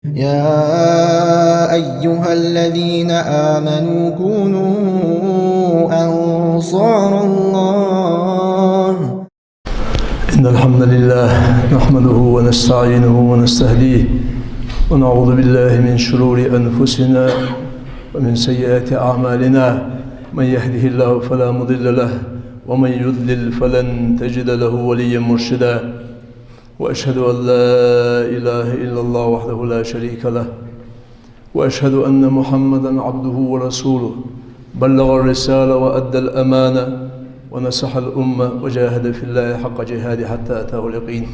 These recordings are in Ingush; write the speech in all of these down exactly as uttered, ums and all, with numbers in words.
يا أيها الذين آمنوا كونوا أنصار الله. إن الحمد لله نحمده ونستعينه ونستهديه، ونعوذ بالله من شرور أنفسنا ومن سيئات أعمالنا. من يهده الله فلا مضل له، ومن يضلل فلن تجد له وليا مرشدا. وأشهد أن لا إله إلا الله وحده لا شريك له، وأشهد أن محمدا عبده ورسوله، بلغ الرسالة وأدى الأمانة ونصح الأمة وجاهد في الله حق جهاده حتى أتاه اليقين.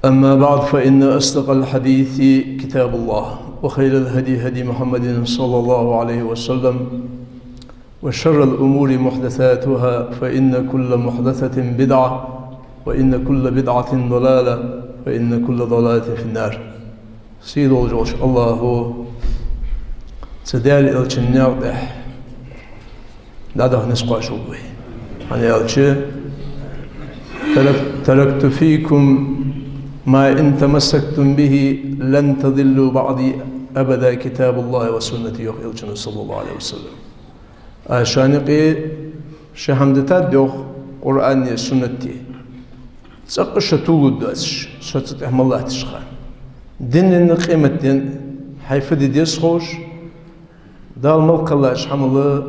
أما بعد، فإن أصدق الحديث كتاب الله، وخير الهدي هدي محمد صلى الله عليه وسلم، وشر الأمور محدثاتها، فإن كل محدثة بدعة، وإن كل بدعة ضلالة، وإن كل ضلالة في النار. Сийдолча Аллахӏо цу Даьла Элчан наькъа тӏа дӏадахьа низ кхоачалба вай. ХӀана аьлча: «ترك-، تركت فيكم ما إن تمسكتم به لن تضلوا بعدي أبدا، كتاب الله وسنتي», йоах Элчано, صلى الله عليه وسلم. Аз шоана юкъе ши хӏама дитад, йоах, Къуръани суннати. Цӏаккха шо тувларгдоацаш, со цу тӏа мел латташ хана. Динна, къематдийнна хьай фу де деза ховш, Дала мел кхеллача хӏамал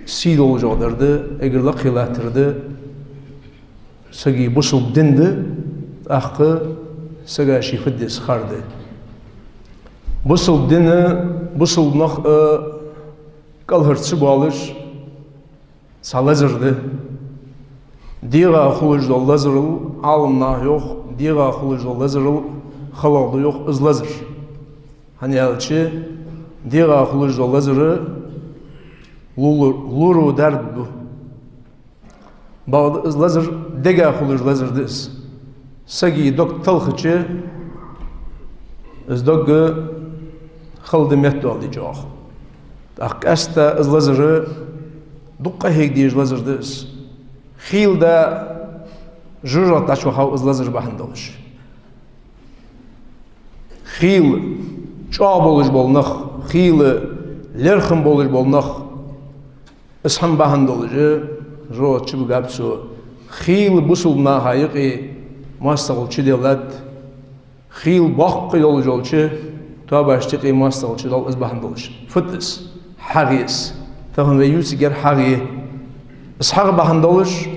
сийдолаш дар да, эггара лакхе латтар да. Сага бусалба ди да, тӏаккха сага ший фу де деза хар да. Бусалба ди, бусалба нах а кӏалхара ца боалаш, цхьа лазар да. ДегӀа хулаш дола лазарал, Ӏаламнаха йоах, дегӀа хулаш дола лазарал халагӀа да, йоах, из лазар. ХӀана аьлча, дегӀа хулаш дола лазар лур-, луро дарба да. Бакъда из лазар дега хулаш лазар да из. Сага дог талхача, из дог хала да, меттадоаладу чӀоагӀа. ТӀаккха къаьстта из лазар дукха къахьега дезаш лазар да из. Хийла да жожагӀате дӀачувахав из лазар бахьан долаш. Хийла чӀоагӀа болаш бола нах, хийла лерхӀам болаш бола нах, из хӀама бахьан долаш жожагӀате чубигаб цо. Хийла бусалба наха юкъе моастагӀал чуделлад, хийла боккха йолаш йолча тоабашта юкъе моастагӀал чудоал из бахьан долаш. Фуд из? ХьагӀ я из. Тахан вай ювцаргьяр хьагӀ я. Из хьагӀ бахьан долаш,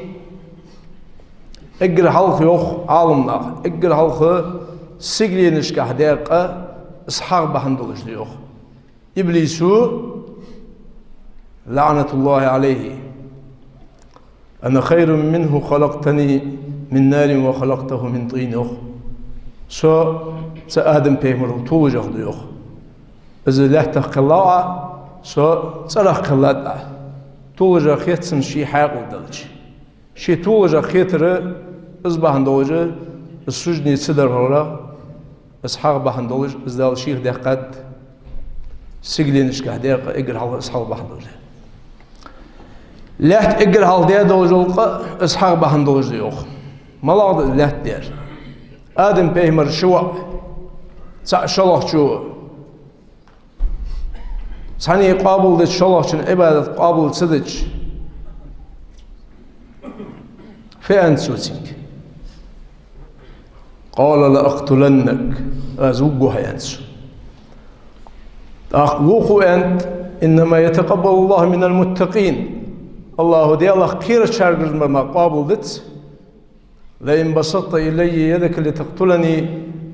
эггара хьалха, йоах Ӏаламнаха, эггара хьалха сигаленашка декъа из хьагӀ бахьан долаш да, йоах. Иблисо, لعنة الله عليه: «أنا خير منه، خلقتني من نار وخلقته من طين», йоах. Со цу Адам пайхамарал толашагӀа да, йоах. Из лаьттах кхеллав Ӏа, со цӀерах кхеллад Ӏа. ТолашагӀа хет цунна ший хьаькъал далча. Ший толашагӀа хетар из бахьан долаш, из сужуде ца дархьара, из хьагӀ бахьан долаш, из Дала шийх даьккхад, сигаленашка декъа эггара хьалха из хьагӀ бахьан долаш. Лаьтта эггара хьалха даь долаш дола къа из хьагӀ бахьан долаш да, йоах. МалагӀа да из лаьтта даьр? Адам пайхамара ши воӀ, цаӀ шоллагӀчо, цхьанне къоабалдича, шоллагӀчун Ӏибадат къоабал ца дича, фу аьннад цо цунга? «قال لأقتلنك», аз вувргва хьо, аьннад цо. ТӀаккха вокхо аьннад: «إنما يتقبل الله من المتقين». Аллахӏо Даьлах кхерачаргара мара къоабалдац. «لئن بسطت إلي يدك لتقتلني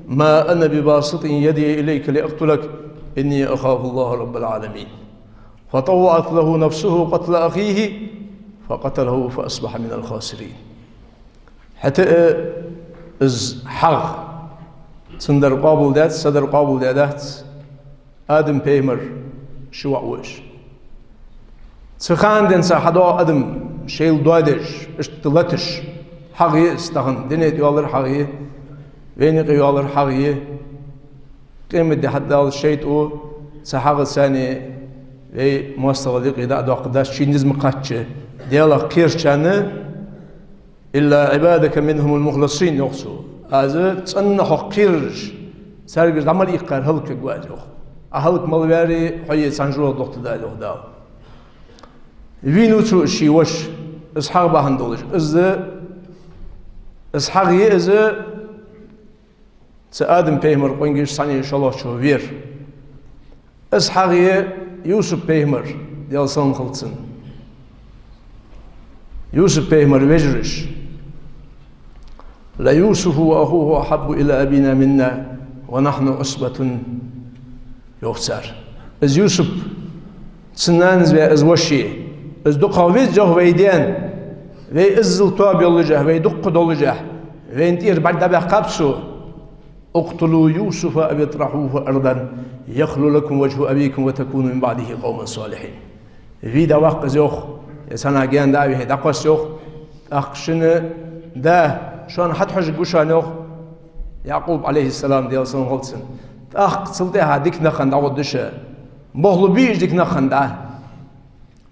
ما أنا بباسط يدي إليك لأقتلك إني أخاف الله رب العالمين». فطوعت له نفسه قتل أخيه فقتله فأصبح من الخاسرين. ХӀаьта а из хьагӀ цун дар къоабалдаьдац, са дар къоабалдаьдац. Адам пайхамара ши воӀ ва уж. Цу хана денз хьадоагӀа адам шоайла доадеш, иштта латаш, хьагӀ я из тахан, дунен тӀа йоаллар хьагӀ я, вайна юкъе йоаллар хьагӀ я. Къематди хьадаллалца шайтӀо цу хьагӀаца вай моастагӀал юкъе дӀа а доаккхаргдац, ший низ ма кхачча, Даьлах кхерачарна. «إلا عبادك منهم المخلصين», йоах цо. Аз цӀенна хьох кхерараш, царгара дӀа мел иккхар хӀалаквергва аз, йоах. Ӏа хӀалак мел ваьри, хьо е цхьан жоьра дохтадалар, йоах Дала. Вийнав цо ший воша, из хьагӀ бахьан долаш. Из, из хьагӀ я из, цу Адам-пайхамара къонгаш цхьанне шоллагӀчо вер. Из хьагӀ я Юсуп-пайхамар, Даьла салам хилда цунна. Юсуп-пайхамара вежараш. «ليوسف وأخوه أحب إلى أبينا منا ونحن عصبة», йоах цар. Из Юсуп, цун нанас ваь из воша, из дукхагӀа веза, йоах, вай даьна, вай иззал тоба йоллашехь, вай дукха доллашехь, вайна тӀера бӀарг дӀабаьккхаб цо. «اقتلوا يوسف أو اطرحوه أرضا يخل لكم وجه أبيكم وتكونوا من بعده قوما صالحين». Вий, дӀаваккха из, йоах, е цхьаннахьа гаьна дӀа а вихье, дӀакхосса, йоах, тӀаккха шун да шоана хьатӀахьожаргва шоана, йоах, Якъуб, Ӏалайхи ссалам, Даьла салам хилда цунна. ТӀаккха цул тӀехьагӀа дика нах хинна дӀагӀоргда шо. Бохлу бий уж дика нах хинна дӀа.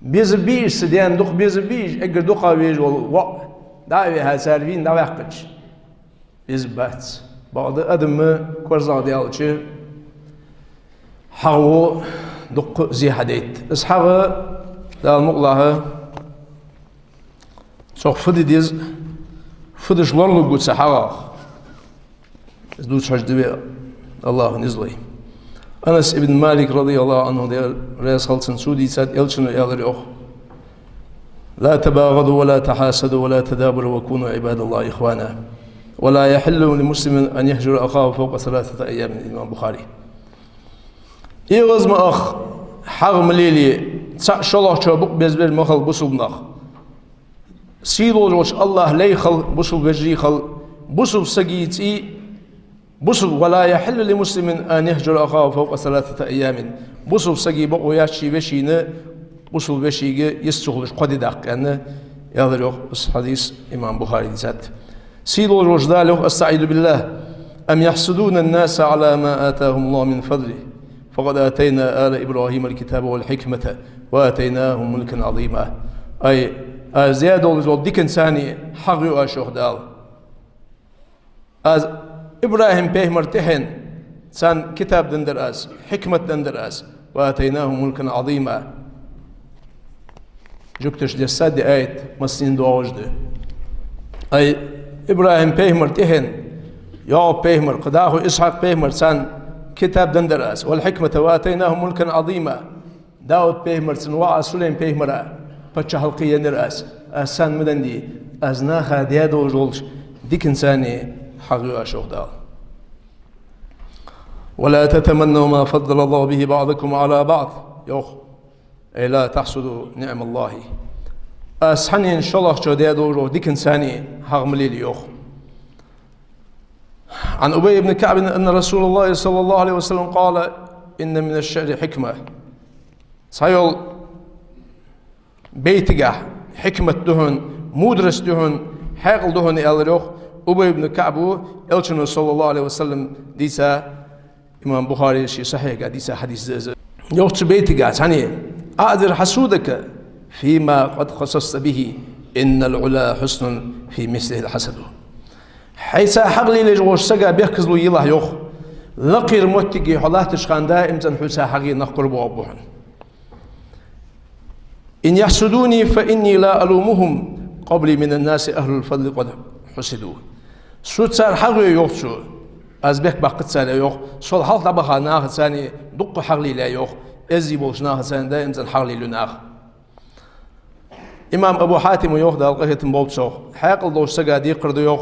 Безаргбий уж са даьна, дукха безаргбий уж, эггара дукхагӀа везаш вола воӀ дӀа а вихьа, цар вийна дӀаваьккхача. Безаргбац. Бакъда адам корзагӀдаьлча, хьагӀо дукха зе хьадайт. Из хьагӀ, Дала мукъалахь, цох фу де деза, фу деш лоралургва цу хьагӀах, из дувца хьожаргда вай АллахӀа низ лой. Анас ибн Малик, радияллахӀу Ӏанху, Даьла раьза хилва цунна, цо дийцад, Элчано аьлар, йоах: «لا تباغضوا ولا تحاسدوا ولا تدابروا وكونوا عباد الله إخوانا ولا يحل لمسلم أن يهجر أخاه فوق ثلاثة أيام». Имам Бухари. ЭгӀаз ма аха, хьагӀ ма лелае, цхьаъ шоллагӀчоа букъ безбер ма хила бусалба нах. Сийдолаш волча АллахӀа лай хила, бусалба вежарий хила, бусалба сага цӀий, бусалба, «ولا يحل لمسلم أن يهجر أخاه فوق ثلاثة أيام». Бусалба сага бокъо яц ший вешийна, бусалба вешийга йист ца хулаш кхо ди даккха, аьнна, аьлар, йоах, из хьадис имам Бухари дийцад. Сийдолаш волча Дала йоах: «أستعيذ بالله أم يحسدون الناس على ما آتاهم الله من فضله فقد آتينا آل إبراهيم الكتاب والحكمة وآتيناهم ملكا عظيما». Ай, аз даь долаш дола диканца царна хьагӀ ю оаш, йоах Дала. Аз ИбрахӀим-пайхамара тӀехьенна царна китаб деннадар аз, хьикмат деннадар аз. «وآتيناهم ملكا عظيما». Жугташа дессад ер аят, массанена доагӀаш да. Ай, ИбрахӀим-пайхамара тӀехьенна, Якъуб-пайхамара, кхы дӀахо Исхьакъ-пайхамара царна китаб деннадар аз. «والحكمة وآتيناهم ملكا عظيما». Дауд-пайхамара, цун воӀа Сулейм-пайхамара паччахьалкхе еннадар аз. Аз царна ма деннадий, аз наха даь долаш долча диканца царна хьагӀ ю оаш, йоах Дала. «ولا تتمنوا ما فضل الله به بعضكم على بعض», йоах. «أي لا تحسدوا نعم الله». Аз цхьаннена шоллагӀчоа даь долаш долча диканца царна хьагӀ ма лелае, йоах. عن أبي بن كعب أن رسول الله صلى الله عليه وسلم قال: «إن من الشعر حكمة». Цхьайолча бейтагахь хьикмат да хьона, мудрость да хьона, хьаькъал да хьона, аьлар, йоах, Убай ибн КаӀба, Элчано, саллаллахӀу Ӏалайхи ва саллам, дийца, имам Бухари ший Сахьихьага дийца хьадис да из. Йоах цу бейтагахь цхьанне: «أعذر حسودك فيما قد خصصت به، إن العلا حسن في مثله الحسد». Хьайца хьагӀ лелаеш волча сага бехказло елахь, йоах. Лакхера моттиге хьо латтача хана даим цӀена хьоца хьагӀ е нах кура боагӀаргба хьона. «إن يحسدوني فإني لا ألومهم، قبلي من الناس أهل الفضل قد حسدوا». Соца цар хьагӀ йой, йоах цо, аз бехк баккхац царех, йоах, сол хьалха дӀабаха нахаца царна дукха хьагӀ лелаяьй, йоах, эззи болча нахаца царна даим цӀена хьагӀ лелаю наха. Имам Абу Хьатима йоах, Дала къахетам болба цох, хьаькъал долча сага декхар да, йоах,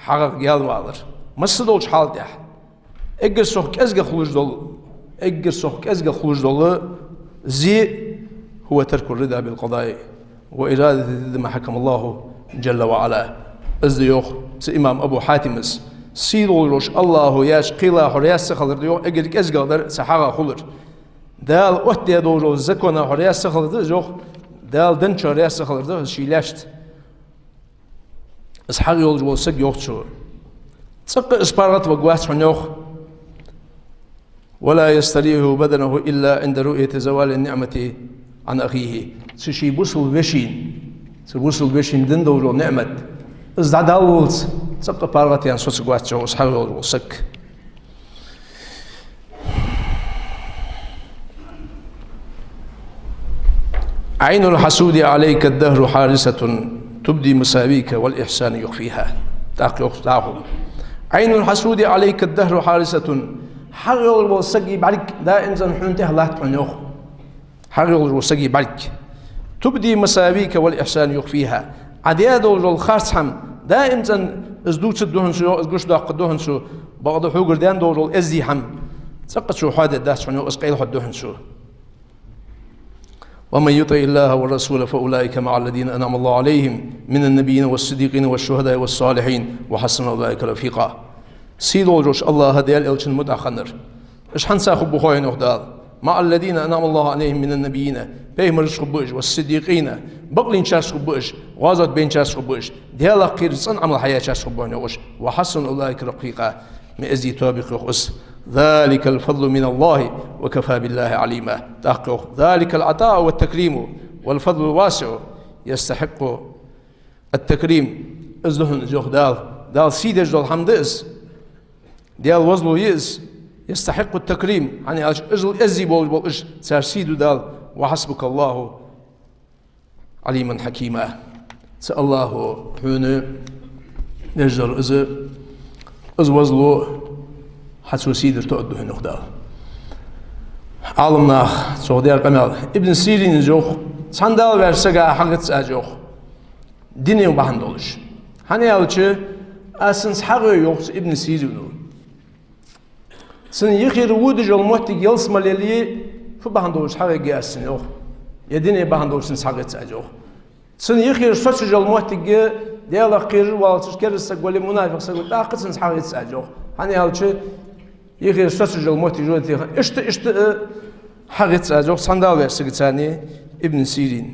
хьагӀах гаьна валар. Масса долча хьала тӀехь. Эггара сох кӀезигагӀа хулаш дола, эггара сох кӀезигагӀа хулаш дола зе: «هو ترك الرضا بالقضاء وإرادة ضد ما حكم الله جل وعلا». Из да, йоах цу имам Абу Хьатимас, сийдолаш волча АллахӀо яьча кхела хьо раьза ца хилар да, йоах, эггара кӀезигагӀдар цу хьагӀах хулар. Дала оттадаь долча закона хьо раьза ца хилар да из, йоах, Дала денначох раьза ца хилар да из ший лаьшта. Из хьагӀ йолаш вола саг, йоах цо, цӀаккха из паргӀатваргвац хьона, йоах. «ولا يستريح بدنه إلا عند رؤية زوال النعمة عن أخيه». Цу ший бусалба вешийна, цу бусалба вешийна денна долаш дола ниӀмат, из дӀадаллалца, Цкъа паргӀатъяьнна соцаргвац йоах из хьагӀ йолаш вола саг. «عين الحسود عليك الدهر حارسة، تبدي مساويك والإحسان يخفيها». ТӀаккха йоах дӀахо: «عين الحسود عليك الدهر حارسة». ХьагӀ йолаш вола сага бӀарг даим цӀена хьона тӀехьа латт хьона йоах. ХьагӀ йолаш вола сага бӀарг. «تبدي مساويك والإحسان يخفيها». Ӏа даь долаш дола харц хӀама даим цӀена из дувцаргда хьона цо, из гучадоаккхаргда хьона цо, бакъда хьогара даь долаш дола эздий хӀама цкъа цо хьоадергдац хьона йоах, из къайладоаккхаргда хьона цо. «ومن يطع الله والرسول فأولئك مع الذين أنعم الله عليهم من النبيين والصديقين والشهداء والصالحين وحسن أولئك رفيقا». Сий долаш волча АллахӀа, Даьла Элчанна мутӀахьа хиннар. Уж хьанца хургба хой йоах Дала? «مع الذين أنعم الله عليهم من النبيين», пайхамарашца хургба уж, «والصديقين», бакълинчарца хургба уж, гӀазот баьннарца хургба уж, Даьлах кхераш цӀена Ӏамал хьаяьчарца хургба йоах уж, «وحسن أولئك رفيقا», ма эздий тоба я йоах из. «ذلك الفضل من الله وكفى بالله عليما». ТӀаккха йоах: «ذلك العطاء والتكريم والفضل الواسع يستحق التكريم». Из да хьона из йоах Дала. Дала сий деш дола хӀама да из. Даьла возло я из. «يستحق التكريم». ХӀана аьлча, иззал эздий болаш бола уж, цар сий ду Дала. «وحسبك الله عليما حكيما». Цу АллахӀо хьона деш дар из, из возло хьа цо сий дар тоадергда хьона йоах Дала. Ӏаламнаха цох даьр къамаьл. Ибн Сирина йоах: цхьан Дала ваьча сага хьагӀ эц аз йоах, дина бахьан долаш. ХӀана аьлча, аз цунца хьагӀ йо йоах цу Ибн Сирина. Цун юхера водаш йола моттиг ялсмале яле, фу бахьан долаш хьагӀ ергья аз цунна йоах, е дина бахьан долаш цунца хьагӀ эц аз йоах. Цун юхера соцаш йола моттиг, Даьлах кхераш валлалца кераста саг вале, мунафикъ саг вале, тӀаккха цунца хьагӀ эц аз йоах. ХӀана аьлча, юхера соцаш йола моттиг жо тӀехьа. Иштта, иштта, э, хьагӀ эц аз йоах цхьан Дала ваьча сагацара, Ибн Сирина.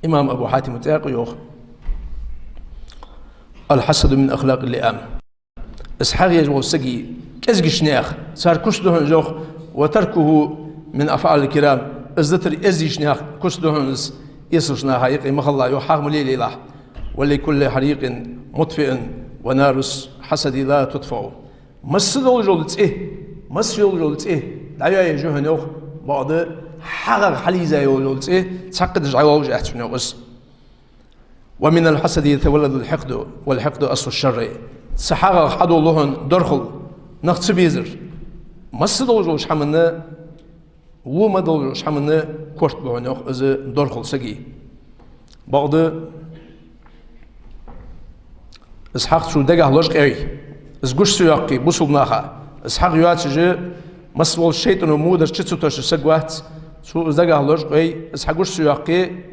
Имам Абу Хьатима цӀаькха йоах: «الحسد من أخلاق اللئام». Из хьагӀ еш вола сага кӀезигача наьха, цар куц да хьона из йоах, «وتركه من أفعال الكرام». Из дитар эздийча наьха куц да хьона из, эсалча наха юкъе ма хилалахь йоах, хьагӀ ма лелаелахь. «ولكل حريق مطفئ ونار الحسد لا تطفأ». Масса долаш йола цӀи, масса йолаш йола цӀи дӀайоаеш я хьона йоах, бакъда хьагӀах хьалийза йолаш йола цӀи цхьаккха деш дӀалоалаш яц хьона йоах из. «ومن الحسد يتولد الحقد والحقد أصل الشر». Цу хьагӀах хьадоал хьона дорхал, нах ца безар. Масса долаш долча хӀаман, во ма долаш долча хӀаман корта ба хьона йоах из дорхал сага. Бакъда из хьагӀ цо дагахьа лочкъаяьй, из гуча ца йоаккхе бусалба наха. Из хьагӀ йоацаш, масса волча шайтӀано водар чу ца тосаш саг вац, цо из дагахьа лочкъаяьй, из хьагӀ гуча ца йоаккхе,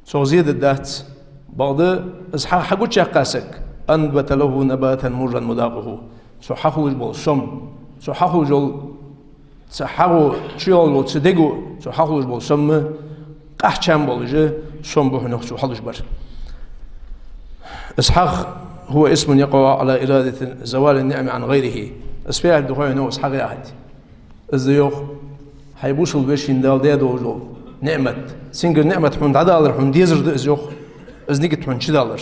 цох зе дергдац. Бакъда из хьагӀ хьагучаяьккха саг: «أنبت له نباتا مرا مذاقه». Цо хьахулаш бола сом, цо хьахулаш йола, цу хьагӀо чуйоалаш йола цу дего, цо хьахулаш бола сом къахьа чам болаш сом ба хьона йоах цо хьалуш бар. Из хьагӀ: «هو اسم يقع على إرادة زوال النعمة عن غيره». Из фу яхилга да хой хьона йоах из хьагӀ яхилга? Из да йоах, хьай бусалба вешийна Дала даь долаш дола ниӀмат, цунгара ниӀмат хьона дӀадалар хьона дезар да из йоах, из нигат хьона чудалар.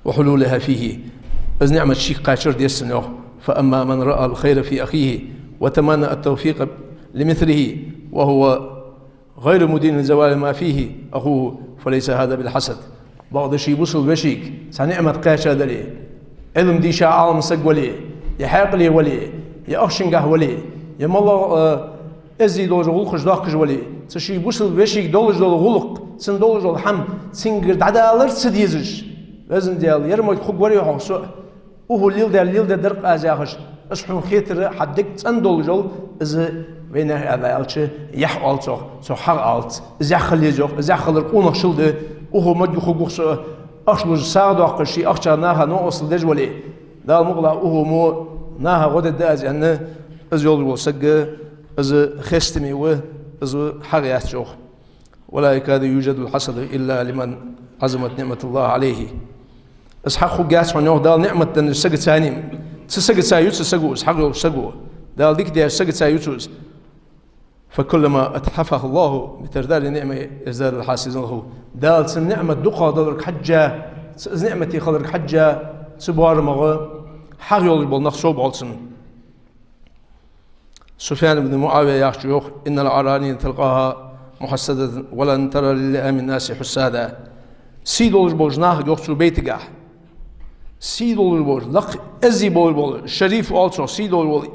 «وحلولها فيه». Из ниӀмат шийга кхаьчар деза цунна йоах. «فأما من رأى الخير في أخيه وتمنى التوفيق لمثله وهو غير مدين لزوال ما فيه أخوه فليس هذا بالحسد». Бакъда ший бусалба вешийга цхьа ниӀмат кхаьча дале, Ӏилма дийша Ӏалам саг вале, е хьаькъале вале, е ахчангахь вале, е моллагӀа, э, эздий долаш гӀулакхаш доаккхаш вале, цу ший бусалба вешийга долаш дола гӀулакх, цунна долаш дола хӀама цунгара дӀадалар ца дезаш, Везан Даьла, ер мо хургвар йоах со, укхо леладаьр леладергдар-кх аз яхаш, из хьона хетар, хьа дег цӀена долаш йола, из вайнаьха аьлча, яхь оал цох, цох хьагӀ оалац. Из яхь хила еза йоах, из яхь хилар къонахчал да, укхо мо хургва-кх со, ахча луш сагӀа доаккхаш, ший ахчах наха новкъостал деш вале, Дала мукъалахь, укхо мо наха гӀо дергда аз аьнна, из йолаш вола саг, из хестаме ва, из хьагӀ яц йоах. «ولا يكاد يوجد الحسد إلا لمن عظمت نعمة الله عليه». Из хьагӀ хургьяц хьона йоах Дала ниӀмат деннача сагацара. Цу сагацара ю цу саго из, хьагӀ йолча саго. Дала дика даьча сагацара ю цо из. فكلما أتحفه الله بترداد النعمة ازداد الحاسدون له. Дала цунна ниӀмат дукхагӀа даларга хьежжа, цу из ниӀмате хиларга хьежжа, цу боарамах хьагӀ йолаш бола нах совбоал цунна. Суфьян ибн МуӀавия яхачо йоах: إن العرانية تلقاها محصدة ولن ترى للئام الناس حسادا. Сий долаш болча нахага, йоах цо байтагахь, сий долаш болаш, лакха эззи болаш бола, шариф оал цох, сий долаш бола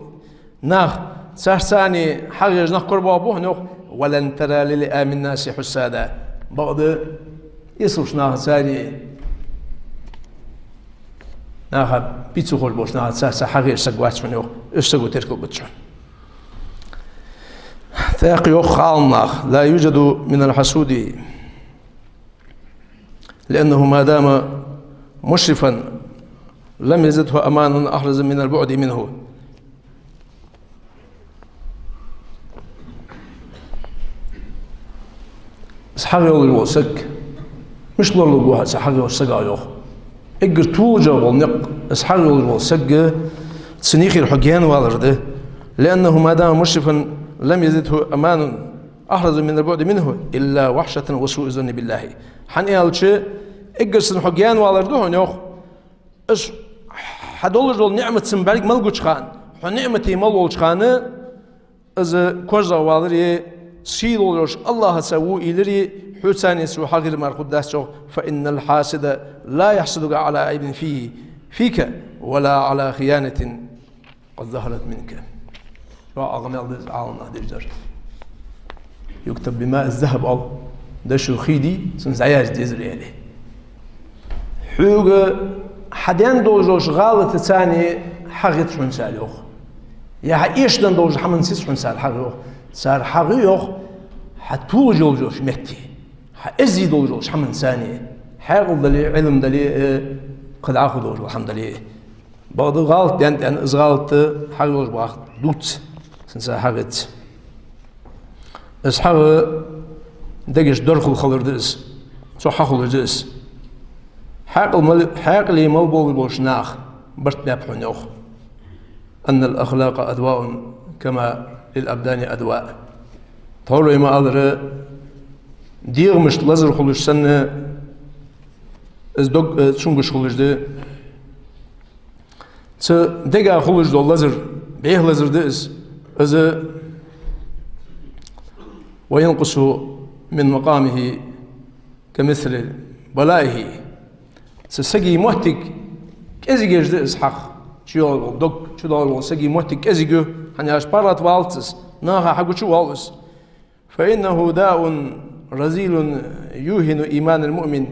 нах, царца цхьана хьагӀ еш нах корабоахаргба хьона, йоах, ولن ترى للئام الناس حسادا. Бакъда, эсалча нахаца цхьана, наха бицбе ховш болча нахаца цхьа хьагӀ еш саг вац хьона, йоах, уж саго теркал бац хьона. ТӀаккха йоах Ӏаламнаха: لا يوجد من الحسود لأنه ما دام مشرفا لم يزده أمان أحرز من البعد منه. Из хьагӀ йолаш вола саг, мишта лоралургва хьа цу хьагӀ йолча сага, йоах? Эггара тоалуш бола никъ, из хьагӀ йолаш вола саг, цун юхера хьо гаьнавалар да. لأنه ما دام مشرفا لم يزده أمان أحرز من البعد منه إلا وحشة وسوء الظن بالله. ХӀана аьлча, эггара сенна хьо гаьнавалар да хьона, йоах, из хьа долаш дола ниӀмат цунна бӀарга мел гуча хана, хьо ниӀмате мел волча хана, из козагӀа валаре, сий долаш йолча АллахӀаца во ийларе, хьоца цхьана цо хьагӀ йир мара хургдац, йоах. فإن الحاسد لا يحسدك على عيب فيه، فيك، ولا على خيانة قد ظهرت منك. Ва Ӏаламнаха деза, Ӏаламнаха дезар: يكتب بماء الذهب, оал, дошо хий дий, цунца дӀаязде дезар, аьле. Хьога хьа даь долаш долча гӀалатаца цхьана хьагӀ йиц хьона цар, йоах. Е хьа эшадаь долча хӀаманца йиц хьона цар хьагӀ, йоах. Цар хьагӀ я, йоах, хьа тоалуш йолаш йолча метте, хьа эззи долаш йолча хӀаманца цхьана, хьаькъал дале, Ӏилма дале, э, кхы дӀахо долаш дола хӀама дале. Бакъда гӀалат даьнна-даьнна, из гӀалат хьагӀ йолаш бах дувц, цунца хьагӀ йиц. Из хьагӀ дегашта дорхал хилар да из, цох хьахулаш да из. Хьаькъал мел-, хьаькъале мел болаш болча наха барт баьб хьона, йоах. أن الأخلاق أدواء كما للأبدان أدواء. ТӀоарой ма аллара, дегӀамашта лазар хулаш санна, из дог, э, цамогаш хулаш да. Цу дега хулаш дола лазар, бӀеха лазар да из. Из وينقص من مقامه كمثل بلائه. Цу сага моттиг кӀезигаш да из хьагӀ. Чу йоагӀаш вола дог, чу доагӀаш вола сага моттиг кӀезига я, хӀана аьлча паргӀата валац из, наха хьагуча воал из. فإنه داء رذيل يوهن إيمان المؤمن.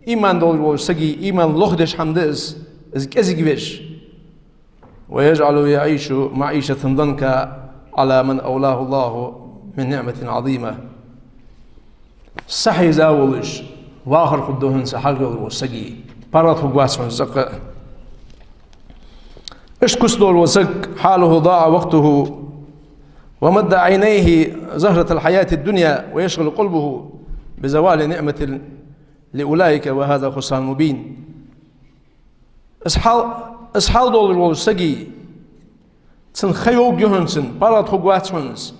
Иман долаш волча сага иман лохдеш хӀама да из, из кӀезигвеш. ويجعله يعيش معيشة ضنكا على ما أولاه الله من نعمة عظيمة. Сахьийза волаш, вахар хургда хьона цу хьагӀ йолаш волча сага, паргӀата хургвац хьона цӀаккха. Иштта куц долаш вола саг: حاله ضاع وقته ومد عينيه زهرة الحياة الدنيا ويشغل قلبه بزوال نعمة لأولئك وهذا خسران مبين. Из хьал, из хьал долаш волча сага, цун ха йоагӀаргья хьона цун, паргӀата хургвац хьона из.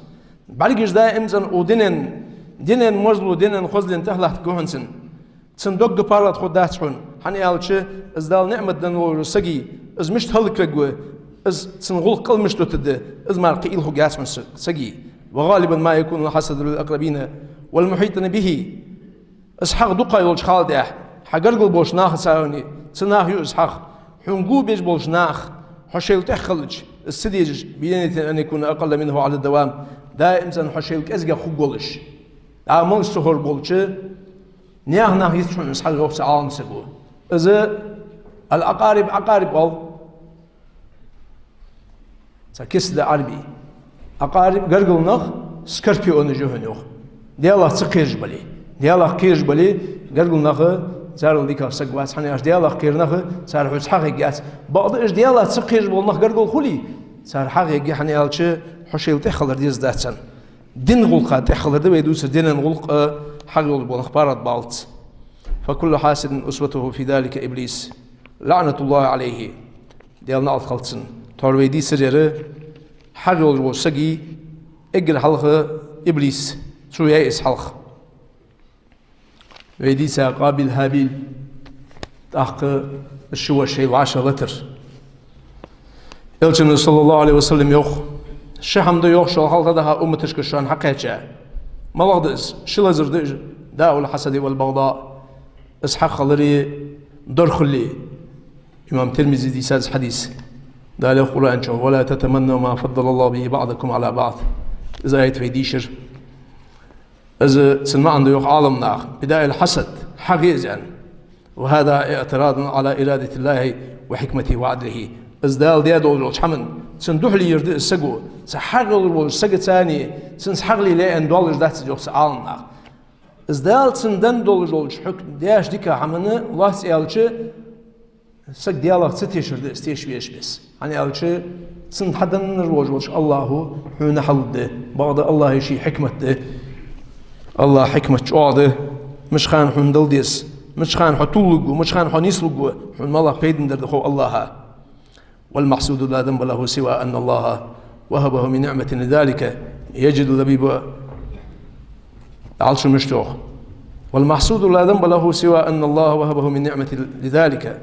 БӀаргаш даим цӀена укх дунен, дунен мозал, дунен хозал тӀехьа латтаргья хьона цун. Цун дог паргӀата хургдац хьона, хӀана аьлча из Дала ниӀмат даь волаш вола саг, из мишта хӀалаквергва, из цун гӀулакх кӀал мишта дутаргда, из мара кхы уйла хургьяц хьона са-, сага. وغالبا ما يكون الحسد للأقربين والمحيطين به. Из хьагӀ дукха йолча хана тӀехьа, хьа гаргара болча нахаца а ваьнна, цу наха ю из хьагӀ. Хьона го беш болча наха хьо шоайла тӀехьа хилча, из ца дезаш, بنية أن يكون أقل منه على الدوام, даим цӀена хьо шоайла кӀезигагӀа хургволаш. ДӀа малаш ца ховр болча наьха наха йиц хьона из хьагӀ, йоах цу Ӏаламсаго. Из الأقارب, أقارب оал. Цхьа кица да Ӏарбий. أقارب гаргара нах, скорпионаш я хьона, йоах. Даьлах ца кхераш бале. Даьлах кхераш бале, гаргара нах, царел дикагӀа саг вац, хӀана аьлча Даьлах кхерача наха цар хьоца хьагӀ ергьяц. Бакъда уж Даьлах ца кхераш бола нах гаргара хуле, цар хьагӀ ергья, хӀана аьлча хьо шоайла тӀехьа хилар дезац царна. Дина гӀулакха тӀехьа хилар да вай дувцар, дунен гӀулакха хьагӀ йолаш бола нах паргӀата балац. فكل حاسد أسوته في ذلك إبليس لعنة الله عليه. Даьла наӀалт хилда цунна. ТӀоара вай дийцар яр, хьагӀ йолаш волча сага эггара хьалха Иблис, цо яьй из хьалха. Вай дийца Къабил-ХӀабил, тӀаккха ши воша шоайла вӀашагӀлатар. Элчано, саллаллахӀу Ӏалайхи ва саллам, йоах: ши хӀама да, йоах, шул хьалха даха умматашка шоана хьакхаьча. МалагӀа да из? Ши лазар да из: داء الحسد والبغضاء. Из хьагӀ хилари дорхали. Имам Тирмизе дийцад из хьадис. Дала йоах Къуръан чу: ولا تتمنوا ما فضل الله به بعضكم على بعض. Из аят вай дийшар. Из цун маӀан да, йоах Ӏаламнаха: بداء الحسد, хьагӀ я из, аьнна. وهذا اعتراض على إرادة الله وحكمته وعدله. Из Дала даь долаш долча хӀаман цунна духьале яр да из саго. Цу хьагӀ йолаш волча сагаца цунца хьагӀ лелае аьнна доаллаш дац из, йоах цу Ӏаламнаха. Из Дала цунна денна долаш долча хьукм, деш дика хӀамана лоацца аьлча, саг Далах ца тешар да из, теша везаш беса. ХӀана аьлча, цунна хьаденна волаш волча АллахӀо хьона хьалда, бакъда АллахӀа ший хьикмат да. АллахӀа хьикмат чӀоагӀа да. Мича хана хьона дала деза, мича хана хьо тувларгва, мича хана хьо нийслургва, хьона малагӀа пайдана дар да хов АллахӀа. والمحسود لا ذنب له سوى أن الله وهبه من نعمة لذلك. يجب اللبيب, Ӏалчо мишта йоах: والمحسود لا ذنب له سوى أن الله وهبه من نعمة لذلك.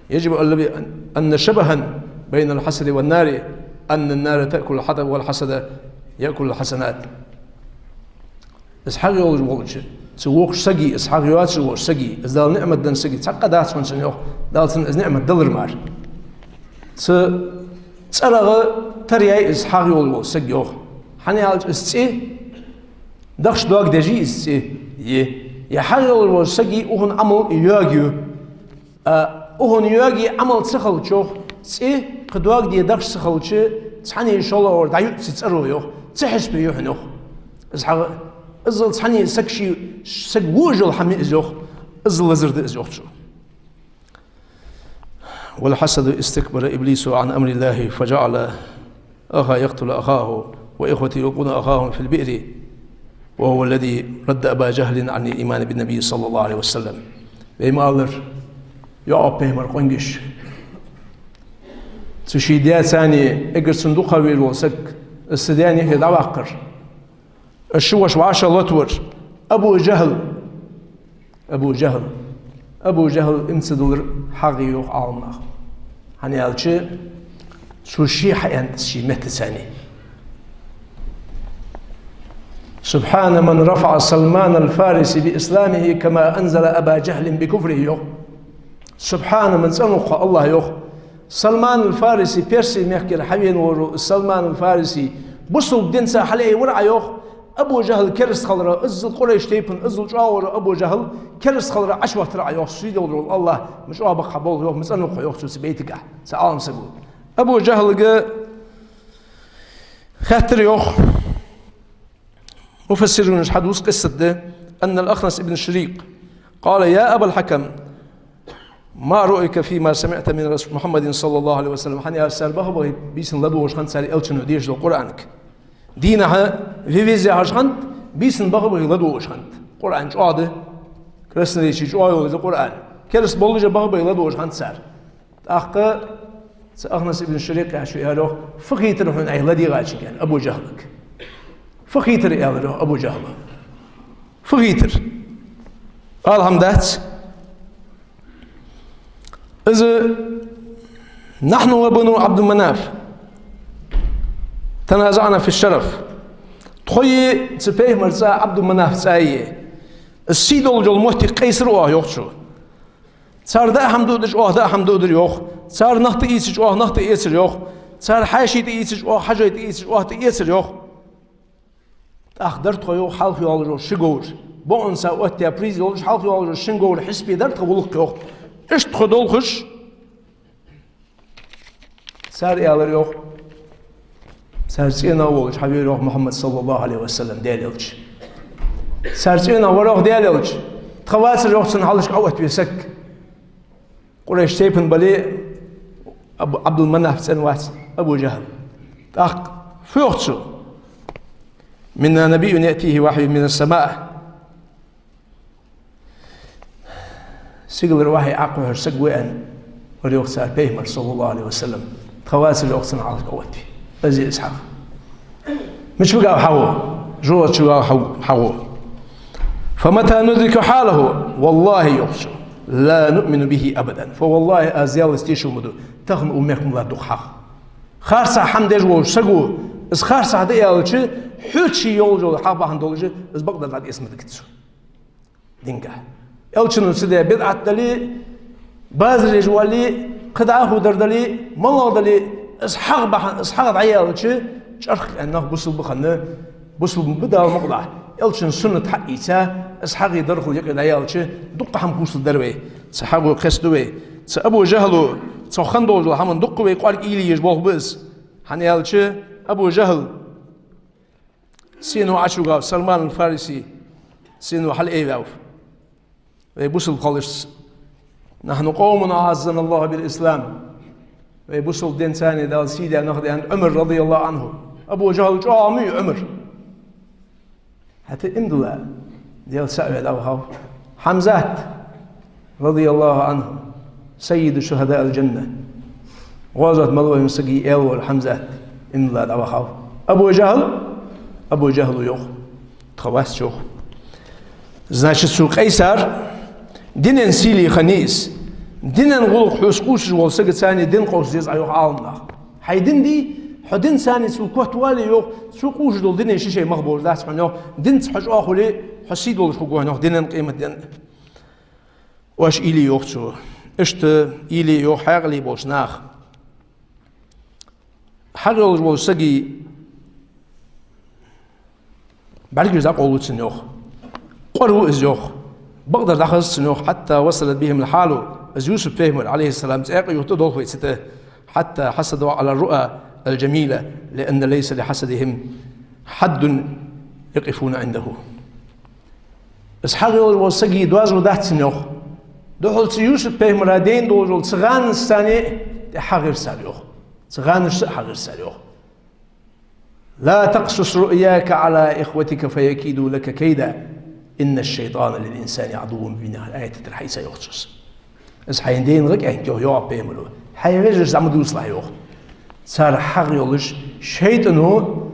يجب اللبيب أن شبها بين الحسد والنار، أن النار تأكل الحطب والحسد يأكل الحسنات. Из хьагӀ йолаш волча цу вокхача сага, из хьагӀ йоацаш волча сага, из Дала ниӀмат денна сага цхьаккха дац хьона цунна, йоах, Дала цунна из ниӀмат далар мара. Цу цӀерагӀа тара яьй из хьагӀ йолаш волча сага, йоах. ХӀана аьлча, из цӀи дахча дог деш я из цӀи, е, е хьагӀ йолаш волча сага укхун Ӏамал йоаг ю. А, укхун йоаге Ӏамал ца хилча, йоах, цӀи кхы дог де дахча ца хилча, цхьанне шоллагӀвар дӀаюъ цу цӀеро, йоах, цу хьисапе я хьона, йоах. Из хьагӀ, иззал цхьанне саг ший, саг вожал хӀама я из, йоах, иззал лазар да из, йоах цо. والحسد استكبر إبليس عن أمر الله فجعل أخا يقتل أخاه وإخوته يلقون أخاهم في البئر وهو الذي رد أبا جهل عن الإيمان بالنبي صلى الله عليه وسلم. Вай ма аллара, ЯӀкъуб-пайхамара къонгаш. Цу ший даьца цхьана, эггара цунна дукха везаш вола саг, из цу даьна юхе дӀаваккхар. Из ши воша вӀашагӀлотавар. Абу ЖахӀл. Абу ЖахӀл. Абу ЖахӀл иман ца диллар хьагӀ я, йоах Ӏаламнаха. ХӀана аьлча, цо ше хьааьннад из ший меттаца цхьана: سبحان من رفع سلمان الفارسي بإسلامه كما أنزل أبا جهل بكفره, йоах. سبحان من, цӀенагӀа хов АллахӀ, йоах. Салман аль-Фариси, Персий мехкара хьавена вола Салман аль-Фариси, бусалба динца хьалъайвар Ӏа, йоах, Абу ЖахӀл кераста хилара, иззал Къурайш тайпан, иззал чӀоагӀа вола Абу ЖахӀл кераста хилара Ӏочувахийтар Ӏа, йоах, сий долаш вола АллахӀ, ма чӀоагӀа ба хьа болх, йоах, ма цӀенагӀа хов, йоах цо цу байтагахь, цу Ӏалам саго. Абу ЖахӀлага хаьттар, йоах, муфассирунаша хьадувц къиссат да, أن الأخنس بن شريق قال: يا أبا الحكم، ما رأيك فيما سمعت من رس-، محمد صلى الله عليه وسلم؟ ХӀана аьлча, цар баха-бахе бийсан ладувгӀаш хиннад цар Элчано дешаш дола Къуръанага. Дийнахьа ве веза яхаш хиннад, бийсан баха-бахе ладувгӀаш хиннад. Къуръан чӀоагӀа да, красноречие чӀоагӀа йола из Къуръан. Кераста болаш а баха-бахе ладувгӀаш хиннад цар. ТӀаккха цу Ахнас ибн Шарикъ яхачо аьлар, йоах: «Фу хийтар хьона Ӏайха ладийгӀачунга?» — аьнна, Абу ЖахӀлага. «Фу хийтар?» — аьлар, йоах, Абу ЖахӀла. «Фу хийтар?» Ала хӀама дац. Из: «نحن وبنو عبد مناف تنازعنا في الشرف». Тхои цу пайхамара цӀа, Ӏабду-Манафа цӀаи, из сий долаш йола моттиг къийсар оаха, йоах цо. Цар даа хӀама дуадараш, оаха даа хӀама дуадар, йоах. Цар нах тӀаийцараш, оаха нах тӀаэцар, йоах. Цар хьаьший тӀаийцараш, оаха хьажой тӀаийцараш, оаха тӀаэцар, йоах. ТӀаккха дар тхо, йоах, хьалха йоаллаш йола ши говр. БоӀонца оттаяь приз йолаш, хьалха йоаллаш йола шин говра хьисапе дар тха гӀулакх, йоах. Иштта тхо долхаш, цар аьлар, йоах, цар цӀенагӀа волаш хьавера, йоах, Мухьаммад, саллаллахӀу Ӏалайхи ва саллам, Даьла Элча. Цар цӀенагӀа вар, йоах, Даьла Элча. Тха вацар, йоах, цунна хьалхашка Ӏооттаве саг. Къурайш тайпан бале а, Аб-, Ӏабдул-Манаф цӀена вац Абу ЖахӀл. ТӀаккха фу йоах цо? منا نبي يأتيه وحي من السماء. Сигалара вахьи Ӏокхухьаш саг ва, аьнна, вар, йоах, цар пайхамар, саллаллахӀу Ӏалайхи ва саллам. Тха вацар, йоах, цунна хьалхашка Ӏооттаве. Из я из хьагӀ. Мича вига хьагӀо? жожагӀатен чура хьа-, хьагӀо. فمتى ندرك حاله, валлахӀи, йоах цо, لا نؤمن به أبدا. Фу, валлахӀи, аз Даьлаца тешал ма ду, тахан укх мехка мел дар дукха хьагӀ. Харцахьа хӀама деш волча саго, из харцахьа да аьлча, хьоца ший йолаш йола хьагӀ бахьан долаш, из бакъдар дӀатӀаэца ма дагӀа цо динагахьа. Элчано ца даь бидӀат дале, базар еш вале, кхы дӀахо дар дале, малагӀа дале, из хьагӀ бахьан, из хьагӀ дӀаяьлча, чӀарх кхаьнна нах бусалба хинна, бусалба ба Дала мукъалахь. Элчан суннат хьаийца, из хьагӀий дархал юкъе дӀаяьлча, дукха хӀама хувцалургдар вай. Цу хьагӀо кхестаду вай. Цу Абу ЖахӀало, цох хинна долаш дола хӀаман дукха вай кӀоарга уйла е езаш болх ба из. ХӀана аьлча, Абу ЖахӀал сино Ӏочу вигав, Салман аль-Фариси сино хьалъайвав. Вай бусалба хиларца: نحن قوم أعزنا الله بالإسلام. Вай бусалба динца Дала сий даь нах да, аьннад Ӏумара, رضي الله عنه. Абу ЖахӀал чӀоагӀа ма вий Ӏумар. ХӀаьта иман дилла, Даьла цаӀ ве дӀавахав. Хьамзат, رضي الله عنه, سيد شهداء الجنة. ГӀазот мел вайна сага аьла вола Хьамзат, иман дилла, дӀавахав. Абу ЖахӀал, Абу ЖахӀало йоах: тха вац, йоах. Значит, цу Къайсар дина сийле хиннай из. Дина гӀулакх хьоца къувсаш волча сагаца дин къовса деза Ӏа, йоах Ӏаламнаха. Хьай дин дий, хьо динца цул котвале, йоах, цо къувсаш дола дин ший-ший мах болаш дац хьона, йоах, динца хьо чӀоагӀа хуле, хьо сий долаш хургва хьона, йоах, динан, къематдийнан. Оаш уйла е, йоах цо. Иштта уйла е, йоах, хьаькъале болча наха. ХьагӀ йолаш волча сага бӀаргаш дӀакъовлу цун, йоах. КъоаргӀа ва из, йоах. Бакъдар дӀахаза цун, йоах. حتى وصلت بهم الحال, из Юсуп пайхамар, عليه السلام, цӀаькха юхатӀадолх вай цу тӀа. حتى حسدوا على الرؤى الجميلة، لأن ليس لحسدهم حد يقفون عنده. Из хьагӀ йолаш волча сага доазув дац цун, йоах. Духхьал цу Юсуп пайхамара дайна долаш дола цу гӀанашца тӀехьагӀийра цар, йоах. Цу гӀанашца а хьагӀийра цар, йоах. لا تقصص رؤياك على إخوتك فيكيدوا لك كيدا إن الشيطان للإنسان عدو مبين. Аят тӀара хьаийца, йоах цо из. Из хьайна дайна гӀа кӀаьнк, йоах, йоах пайхамаро. Хьай вежарашта ма дувцалахь, йоах. Цар хьагӀ йолаш шайтӀано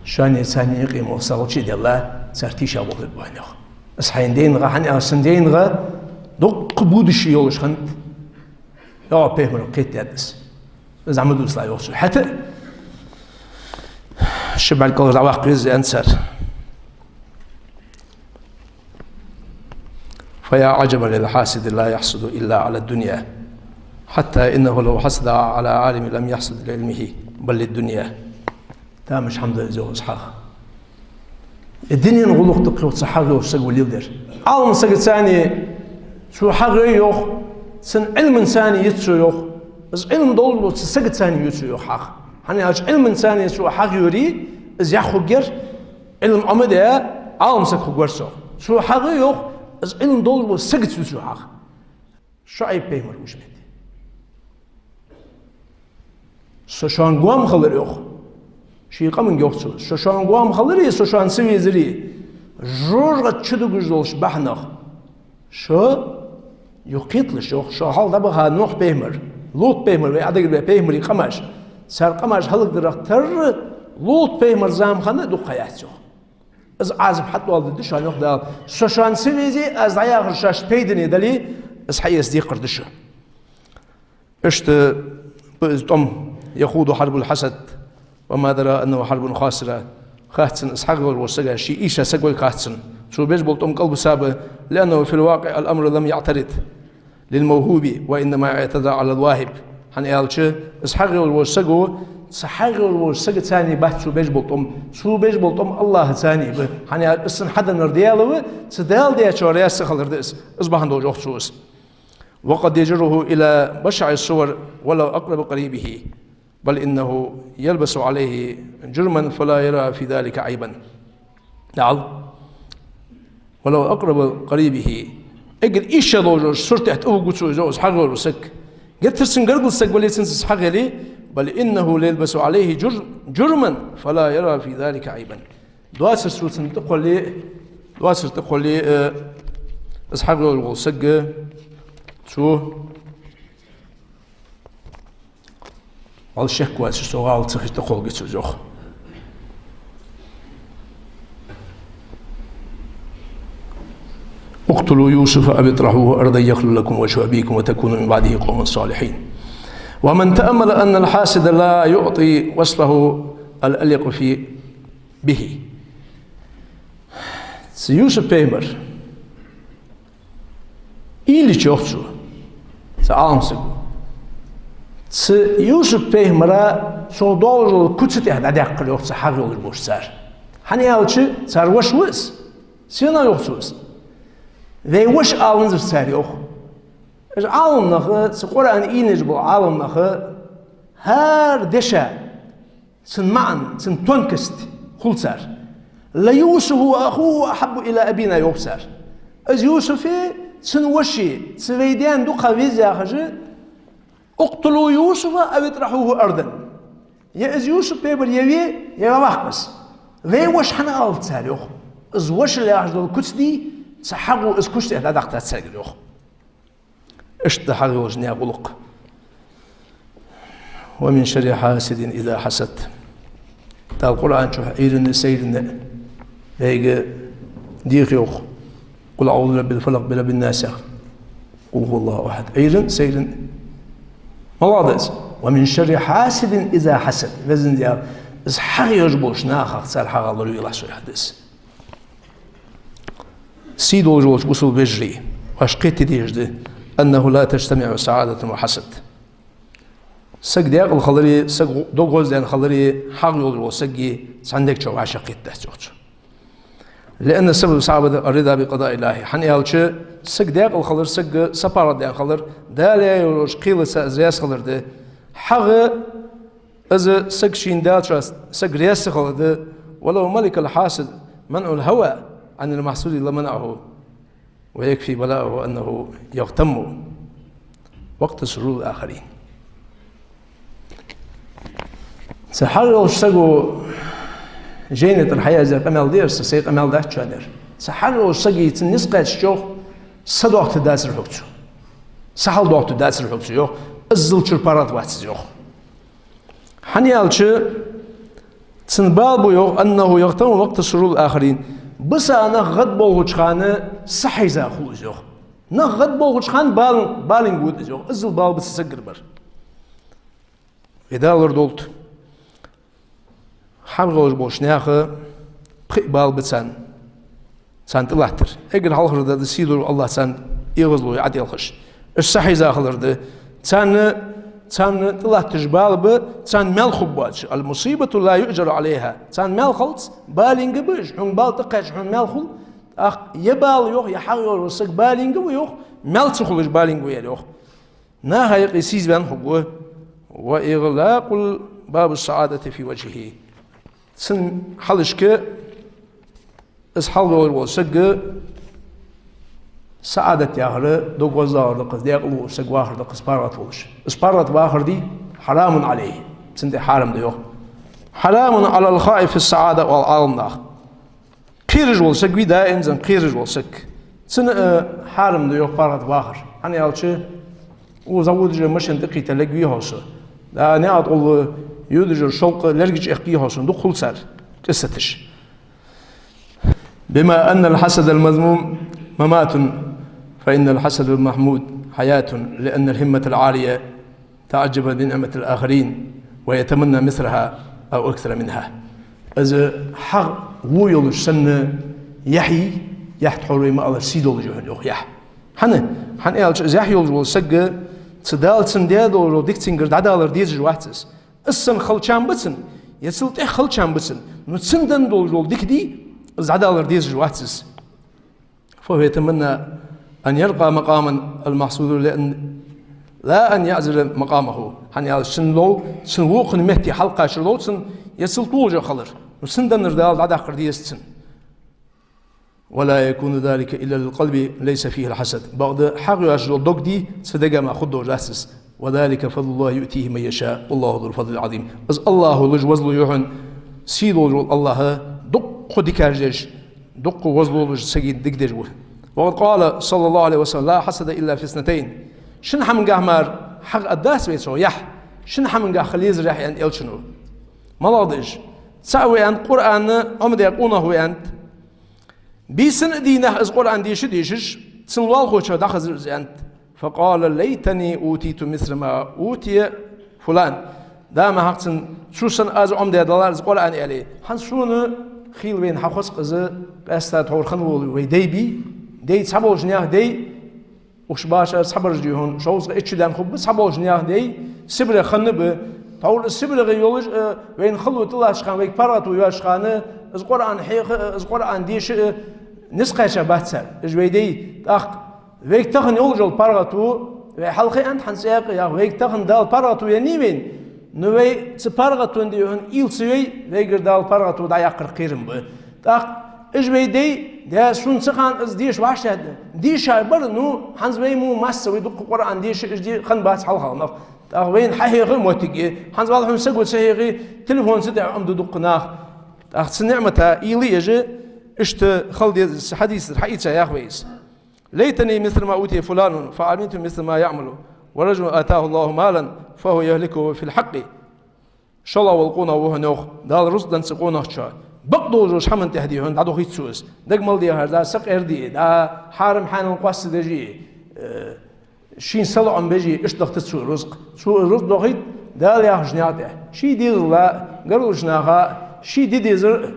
шоана царна юкъе мел сагӀа чу а делла, цар тийшаболх бергба хьона, йоах. Из хьайна дайна гӀа, хӀана аьлча цун дайна гӀа дукха будущее йолаш хиннад. Йоах, пайхамаро кхетадаьд из. Из Ӏа ма дувцалахь, йоах цо. ХӀаьта ши бӀарг кӀалхара дӀаваккха веза, аьннад цар. فيا عجبا للحاسد لا يحسد إلا على الدنيا، حتى إنه لو حسد على عالم لم يحسد لعلمه بل للدنيا. Тамаш хӀама да из, йоах, из хьагӀ. Э, дина гӀулакх да-кх, йоах, цу хьагӀ йолча саго леладер. Ӏалам сагаца цо хьагӀ йой, йоах, цун Ӏилманца йиц цо, йоах. Из Ӏилма долаш волча сагаца ю цо, йоах, хьагӀ. ХӀана аьлча Ӏилманца цо хьагӀ йоре, из яхь хургьяр, Ӏилма Ӏомадаь, Ӏалам саг хургвар цох. Цо хьагӀ йой, йоах, из Ӏилма долаш волча сагаца ю цо хьагӀ. ШуӀайб пайхамар гуш метте. Со шоана гоама хилар, йоах. Ший къаманга йоах цо. Со шоана гоама хилари, со шоана ца везари жожагӀате чудугаш долча бахьанах шо юхакхеталаш, йоах, шо хьалха дӀабаха Нухь пайхамар, Лут пайхамар, вай Ӏодигалдаь пайхамарий къамаш, цар къамаш хӀалакдарах тара Лут пайхамара зама хинна дукха ха яц, йоах. Из Ӏазап хьатӀадоаладергда шоана, йоах Дала. Со шоана ца везе, аз дӀаяхар шоашта пайдане дале, из хьаэца декхар да шо. Иштта ба из тӀом: يخوض حرب الحسد وما درى أنه حرب خاسرة. Хац цунна, из хьагӀ йолаш волча сага, ший ийша саг валга хац цунна. Цо беш бола тӀом кӀалбиса ба, لأنه في الواقع الأمر لم يعترض للموهوب وإنما اعترض على الواهب. ХӀана аьлча, из хьагӀ йолаш волча саго, цу хьагӀ йолаш волча сагаца бац цо беш бола тӀом. Цо беш бола тӀом АллахӀаца ба. ХӀана аьлча, из цунна хьаденнар Даьла ва, цу Дала дечох раьза ца хилар да из. Из бахьан долаш йоах цо из. وقد يجره إلى بشع الصور ولو أقرب قريبه، بل إنه يلبس عليه جرما فلا يرى في ذلك عيبا. ДӀаала: ولو أقرب قريبه. Эггара ийша долаш сурта тӀа тӀавугу цо из, йоах, из хьагӀ йолаш вола саг. Геттара цун гаргара саг вале, цунца из хьагӀ яле, بل إنه يلبس عليه جر-، جرما فلا يرى في ذلك عيبا. Доацар цо цунна тӀакхолле, доацар тӀакхолле, э, из хьагӀ йолаш вола саг, цо вӀалла шек воацаш, цо гӀалат ца хилча тӀакхолларгья цо из, йоах. اقتلوا يوسف أو اطرحوه أرضا يخل لكم وجه أبيكم وتكونوا من بعده قوما صالحين. ومن تأمل أن الحاسد لا يعطي وصفه الأليق في به. Цу Юсуп-пайхамар ийла йича, йоах цо, цу Ӏаламсаго, цу Юсуп-пайхамара цо долаш дола куц тӀа дӀадаьккхар, йоах, цу хьагӀ йолаш болча цар. ХӀана аьлча, цар воша ва из. Сенах, йоах цо, из? Вай воша аланзар цар, йоах. Уж Ӏаламнаха, цу Къуръан ийна еш бола Ӏаламнаха, хӀара деша цун маӀан, цун тонкость хул цар. «ليوسف وأخوه أحب إلى أبينا», йоах цар. Из Юсуфи цун воши, цу вай даьна дукха веза яхаш, «اقتلوا يوسف أو اطرحوه أرضا». Е из Юсуп-пайхамар е ве, е ваккха из. Вай воша хӀана алац цар, йоах. Из вошал яхаш дола куц дий, цу хьагӀо из куц тӀа дӀадахьийтад царгара, йоах. Иштта да хьагӀ йолча наьха гӀулакх. «ومن شر حاسد إذا حسد». Дала Къуръан чу Ӏуйранна, сайранна вайга деха, йоах. «قل أعوذ برب الفلق، برب الناس», яхаш. «قل هو الله أحد». Ӏуйранна, сайранна. МалагӀа да из? «ومن شر حاسد إذا حسد». Везан Даьла, из хьагӀ йолаш болча нахах, цар хьагӀах лоравелахь со, яхаш да из. Сий долаш волча бусалба вежарий, вайна кхетаде дезаш да: «أنه لا تجتمع سعادة وحسد». Саг даькъала хилари, саг дог гӀоздаьнна хилари, хьагӀ йолаш вола саги цхьан дега чу вӀашагӀкхетаргдац, йоах цо. «لأن سبب السعادة الرضا بقضاء الله». ХӀана аьлча, саг даькъала хилар, саг сапаргӀатдаьнна хилар, Дала яь йолча кхелаца из раьза хилар да. ХьагӀ, из саг шийна даьчоа саг раьза ца хилар да. «ولو ملك الحاسد منع الهوى عن المحسود لمنعه ويكفي بلاؤه أنه يغتم وقت سرور الآخرين». Цу хьагӀ йолча саго жайна тӀара хьаяздаь къамаьл да ер, са сай къамаьл дац шоана ер. Цу хьагӀ йолча сага цун низ кхаьчача, йоах, са дохийтаргдацар хьога цо. Са хьалдохийтаргдацар хьога цо, йоах, иззал чура паргӀата вац из, йоах. ХӀана аьлча, цун бала ба, йоах, «أنه يغتم وقت سرور الآخرين». Бусалба нах гӀадболхача хана са хьийза хул из, йоах. Нах гӀадболхача хана бала-, баланга вода из, йоах. Иззал бала ба цу сагагара бар. Вай Дала лорадолда. ХьагӀ йолаш болча наьха пхиъ бала ба царна. Царна тӀалаттар. Эггара хьалхара да, сий долаш вола АллахӀ царна эгӀазло е ӀотӀаелхаш. Уж са хьийза хилар да. Царна, царна тӀалатташ бала ба, царна маьл хургбоацаш. «المصيبة لا يؤجر عليها». Царна маьл хилац, баланга ба уж. Хьона бала тӀакхаьчача хьона маьл хул. ТӀаккха е бала, йоах, е хьагӀ йолаш вола саг баланга ва, йоах, маьл ца хулаш баланга ва ер, йоах. Наха юкъе сийза ваьнна хургва. «وإغلاق باب السعادة في وجهه». Цун хьалхашка из хьагӀ йолаш вола саг, саӀадат яхар, дог гӀоздалар да-кх из, даькъала волаш саг вахар да-кх из, паргӀата волаш. Из паргӀата вахар дий, «حرام عليه». Цунна тӀа хьарам да, йоах. «حرام على الخائف السعادة», оал Ӏаламнаха. Кхераш вола саг вий, даим зан кхераш вола саг. Цунна, э, хьарам да, йоах, паргӀата вахар. ХӀана аьлча, укхаза водаш машен тӀакхийтта лергвий хьо со. Да, наькъа тӀагӀолла йодаш шовкъ лерга чу эккхий хьо сона. Дукха хул цар къиссаташ. «بما أن الحسد المذموم ممات، فإن الحسد المحمود حياة، لأن الهمة العالية تعجب بنعمة الآخرين ويتمنى مثلها أو أكثر منها». Из хьагӀ во йолаш санна яхь я, яхь тхьовра ма аллара, сий долаш я хьона, йоах, яхь. ХӀана? ХӀана аьлча, из яхь йолаш вола саг, цу Дала цунна даь долаш дола дика цунгара дӀадалар дезаш вац из. Из санна хилча ба цунна, е цул тӀех хилча ба цунна, но цунна денна долаш дола дика дий, из дӀадалар дезаш вац из. «فهو يتمنى أن يرقى مقام المحسود، لأن، لا أن يعزل مقامه». ХӀана аьлча, цунна лов, цун вокхун метте хьалкхачар лов цунна, е цул тӀехьа хилар. Но цунна деннар Дала дӀадаккхар дезац цунна. «ولا يكون ذلك إلا للقلب ليس فيه الحسد». Бакъда хьагӀ йоацаш дола дог дий, цу дега мара хургдолаш дац из. «وذلك فضل الله يؤتيه من يشاء، والله ذو الفضل العظيم». Из АллахӀа луш вола зулам я хьона, сий долаш вола АллахӀ дуккха дикаш деш, дуккха вола зулам луш сага дика деш ва. «وقد قال صلى الله عليه وسلم: لا حسد إلا في اثنتين». Шин хӀамангахь мара хьагӀ аргдац вай цох, яхь. Шин хӀамангахь хила езар яхь, аьннад Элчано. МалагӀа да уж? ЦаӀ ва аьннад Къуръан Ӏомадаь къонах ва аьннад. Бийсанна а дийнахьа из Къуръан деша а дешаш, Цун лоалахочоа дӀахазар из, аьннад: «فقال: ليتني أوتيت مثل ما أوتي فلان». Да, ма хьакъ цун, цу санна аз Ӏомадаь далар из Къуръан, аьле. ХӀанз сона хийла вайна хьахоз-кх из, къаьстта тхьовра хинна вола вай дай бий, дай цхьаболча наьха дай, укх башха цхьабараш дий хьона, шовзткъа итт шу даьнна хургба, цхьаболча наьха дай Сибрех хинна ба. Тхьовра из Сибрехе йолаш а, вайна хало тӀалаттача хана, вайга паргӀато йоацача хана, из Къуръан хьеха а, из Къуръан деша а низ кхаьча бац цар, уж вай дай. ТӀаккха вайга тахан йолаш йола паргӀато, вай хьалха аьннад хӀанз цӀаькха а, вайга тахан Дала паргӀато еннай вайна, но вай цу паргӀатонна дий хьона уйла ца йой, вайгара Дала паргӀато дӀаяккхар кхерам ба. ТӀаккха уж вай дай, да, сона цу хана из деша вӀаштӀехьадаьд, деша бар, ну, хӀанз вай мо масса вай дукха Къуръан деша, уж де хиннабац хьалхагӀа нах. ТӀаккха вайна хьахьеха а моттиг я, хӀанз валлахӀи хьона саго ца хьехе, телефона цу тӀа Ӏомаду дукха нах. ТӀаккха цу ниӀмата уйла еш, иштта хила деза, хьадисаш хьаийца йоах вай из. «ليتني مثل ما أوتي فلان فعملت مثل ما يعمل، ورجل آتاه الله مالا فهو يهلكه في الحق». ШоллагӀа вола къонах ва хьона, йоах, Дала рузкъа денна цу къонахчоа, бакъдолча хӀаман тӀехьа дий хьона дӀадохийт цо из. Дага мел дехар, да, сакъердий, да, хьарам-хьанал къоастадеш, э, шийна салоӀам беш, иштта дохийт цо рузкъа. Цо рузкъа дохийт Дала яхача наькъа тӀа. Ший дезала, гаргарча наха, ший де дезар,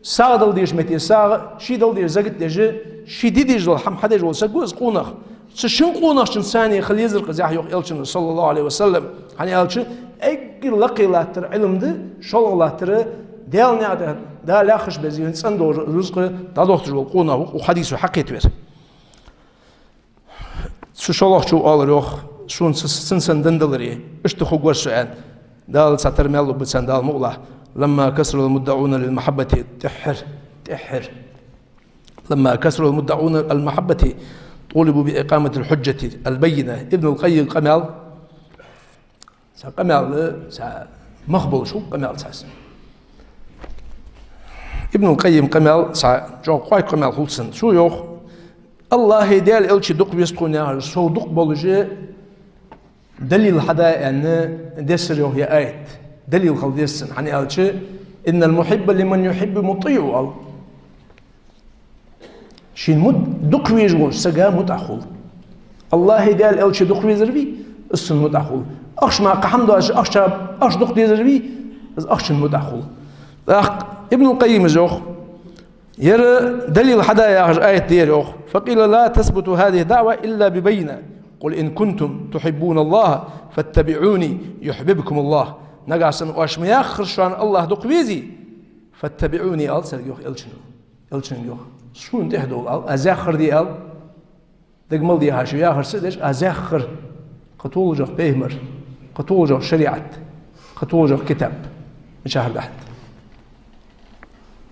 сагӀа дала дезача метте сагӀа, ший дала дезар закат деш, ший де дезаш дола хӀама хьадеш вола саг ва из къонах. Цу шин къонахчун санна хила езар-кх из, яхаш йоах Элчано, صلى الله عليه وسلم. ХӀана аьлча, эггара лакхе латтар Ӏилма да, шоллагӀа латтар Даьла наькъа тӀа, Дала яхача безе цӀена дола рузкъа дӀадохийташ вола къонах ва укх хьадисо хьакхетавер. Цу шоллагӀчо оалар йоах, сона цу, цун санна денна даларе, иштта хургвар со, аьнна. Дала цхьатарра маьл лургба царна, Дала мукъалахь. «لما كثر المدعون للمحبة», тӀеххьара, тӀеххьара. «لما كثر المدعون للمحبة طولبوا بإقامة الحجة البينة». Ибн аль-Къаййима къамаьл, цхьа къамаьл, цхьа мах болаш хул къамаьл цхьа. Ибн аль-Къаййима къамаьл цхьа чӀоагӀа кхоачам къамаьл хул цун. Цо йоах: АллахӀеи Даьла Элчеи дукха веза тхона яхаш, сов дукха болаш далил хьаде аьнна дессар, йоах, ер аят. Далил хила деза цун, хӀана аьлча: «إن المحب لمن يحب مطيع», аьнна. Шийна мут-, дукха везаш волча сага мутӀахь хул. АллахӀеи Даьла Элчеи дукха везар вий, из цунна мутӀахь хул. Ахча мара кхы хӀама доацаш, ахча, ахча дукха дезар вий, из ахчанна мутӀахь хул. ТӀаккха Ибн аль-Къаййима йоах, ер далил хьаде яхаш аят да ер, йоах. «فقيل: لا تثبت هذه الدعوة إلا ببينة. قل إن كنتم تحبون الله فاتبعوني يحببكم الله». Нагахьа санна оаш ма яххара, шоана АллахӀ дукха везе, «فاتبعوني», аьнна царга йоах Элчано. Элчанга йоах: «Сона тӀехьа довла», аьнна, «аз яхар де», аьнна. Дага мел дехаш, яхар ца деш, «аз яхар», кхы толашагӀа пайхамар, кхы толашагӀа шариӀат, кхы толашагӀа китаб мичахьара дахьа.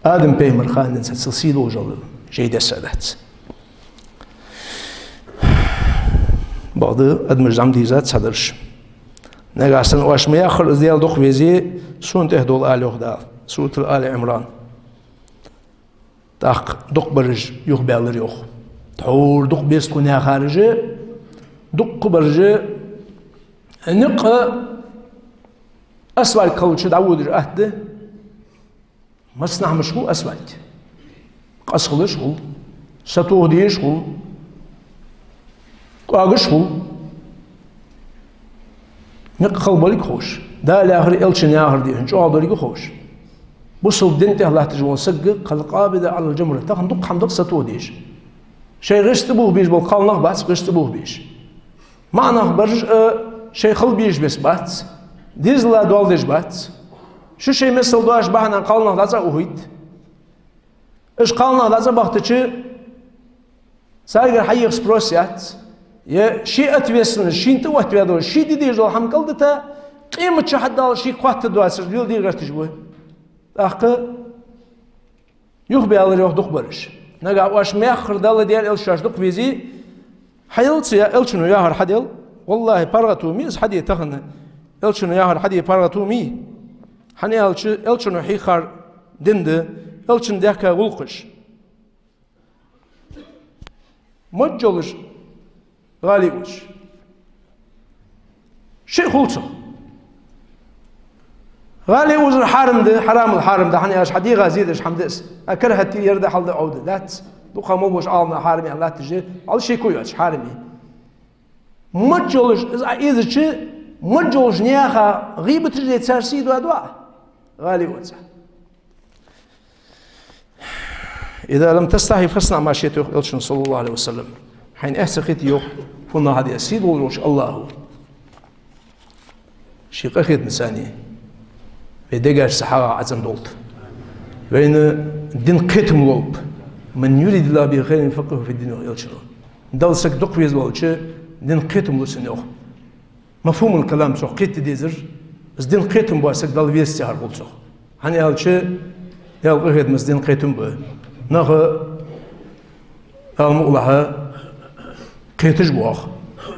Адам пайхамара хана денз цул сий долаш дола жей десса дац. Бакъда адамаш зӀамига деза цхьадараш. Нагахьа санна оаш ма яххара, из Даьла дукха везе, сона тӀехьа довла, ала йоах Дала. Суратуль Али Ӏимран. ТӀаккха дукхагӀбараш юхабаьлар, йоах. Тхьовра дукха беза тхона яхараш, дукхагӀбараш, никъ асфальт кхалча дӀаводаш атта да. Массанахьа мишта хул асфальт? Къаьстта хулаш хул, сатоха дезаш хул, кӀоагаш хул. Никъ кхалбалга ховш, Дала яхар, Элчано яхар дий хьона чӀоагӀа долга ховш, бусалба дина тӀа латташ вола саг, «كالقابض على الجمرة», тахан дукха хӀама да-кх сатоха дезаш. Шоай гӀирс тӀабух безаш бола кхалнах бац гӀирс тӀабух безаш. МаӀа нах бараш а шоай хила безаш беса бац, дезала доал деш бац. Шо шоай миссел доацача бахьанах кхалнах дӀа цӀа ухийт. Уж кхалнах дӀа цӀа бахийтача, царгара хьаеха спрос яц. Е ший ответственность, шийна тӀа оттаваь дола, ший де дезаш дола хӀама кӀалдита, къематди хьадаллалца шийга хатта доацар леладе гӀерташ ба. ТӀаккха юхабаьлар, йоах, дукхагӀбараш. Нагахьа оаш ма яххара, Далла, Даьла Элча шоаш дукха везе, хьаел цу я-, Элчано яхар хьадел. ВаллахӀи, паргӀато ма йий из хьаде тахан. Элчано яхар хьаде паргӀато ма йий. ХӀана аьлча Элчано хьийхар дин да, Элчано даьхка гӀулакхаш. Модж йолаш гӀали узаш. Шиъ хул цох. ГӀали узар хьарам да, хьарамал хьарам да, хӀана аьлча хьа дегӀа зе деш хӀама да из. А карахӀат я, ер да, хьал да, Ӏовда, дац. Дукха мел болча Ӏаламнаха хьарам яхаш латташ да, Ӏалла шеко йоацаш хьарам я. Мачча йолаш, из а изача, мачча йолаш наьха гӀийбаташ де цар сий доадоа, гӀала оцу. «إذا لم تستحي فاصنع ما شئت», йоах Элчано, صلى الله عليه وسلم. Хьайна эхь ца хете, йоах, фу нах де, сий долаш волча АллахӀа. Ший къахетамца вай дегаш са хьагӀа Ӏацан долда. Вайна дина кхетам лолба. «من يرد الله به خيرا يفقهه في الدين», йоах Элчано. Дала саг дукха веза волча, дина кхетам лу цунна, йоах. Мафхумул калам цох кхета дезар, из дина кхетам бола саг Дала веза ца хьаргӀул цох. ХӀана аьлча, Даьла къахетамца дина кхетам ба. Наха, Дала мукъалахь, кхеташ ба оаха.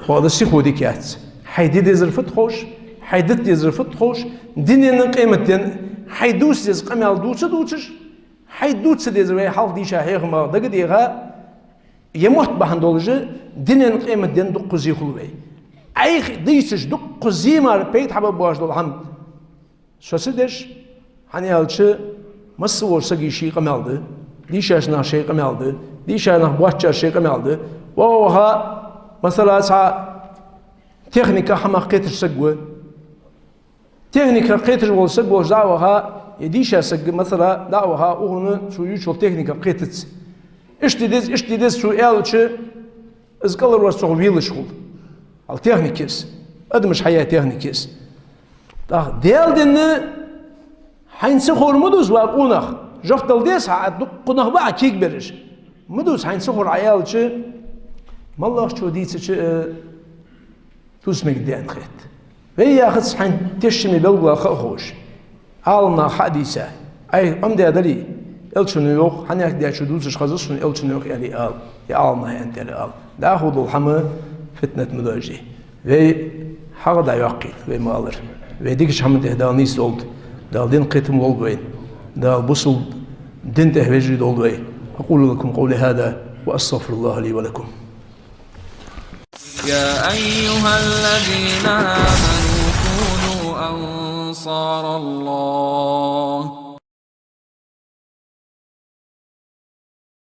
Оаха сихо дика яц. Хьай де дезар фуд ховш, хьай дита дезар фуд ховш, дунен а къематден а хьай дувца деза къамаьл дувца дувцаш, хьай дувца дезар вай хьалха дийша хьехамах дагадеха, е мотт бахьан долаш, дунен а къематден а дуккха зе хул вай. Ӏайха дийцача дуккха зе мара пайда хьабоагӀаш дола хӀама. Со ца деш, хӀана аьлча, масса волча сага ший къамаьл да, дийшача наха шоай къамаьл да, дийша нах боацачар шоай къамаьл да. Ваха-ваха, масала, цхьа техника хӀамах кхеташ саг ва. Техника кхеташ вола саг волча дӀа а ваха, е дийша саг, масала, дӀа а ваха, укхунна цо ювцаш йола техника кхетац. Иштта деза, иштта деза цо аьлча, из кӀалхарвар цох велаш хул. Хьал техника я из. Адамаш хьаяь техника я из. ТӀаккха Даьла дин хьайна ца ховр ма дувца, ва къонах. Жоп дала деза хьа, дуккха нах ба Ӏа кегабераш. Ма дувца хьайна ца ховр Ӏа аьлча, моллагӀчо дийцача, э, тувса мегаргда аьнна хет. Вай яхац хьайна тешаме белгала ха а ховш. Ӏаламнаха хьа а дийца. Ӏайха Ӏомадаь дале, Элчано йоах, хьанехк даьчо дувцаш хаза сона, Элчано йоах аьле ала, е Ӏаламнаха аьннад аьле ала. ДӀахо дола хӀама фитнат ма дожде. Вай хьагӀ дӀайоаккхийла, вай ма аллара. Вай дикача хӀаман тӀа Дала нийсдолда. Дала дина кхетам лолба вайна. Дала бусалба дина тӀа вежарий долда вай. أقول لكم قولي هذا وأستغفر الله لي ولكم. يا أيها الذين آمنوا كونوا أنصار الله.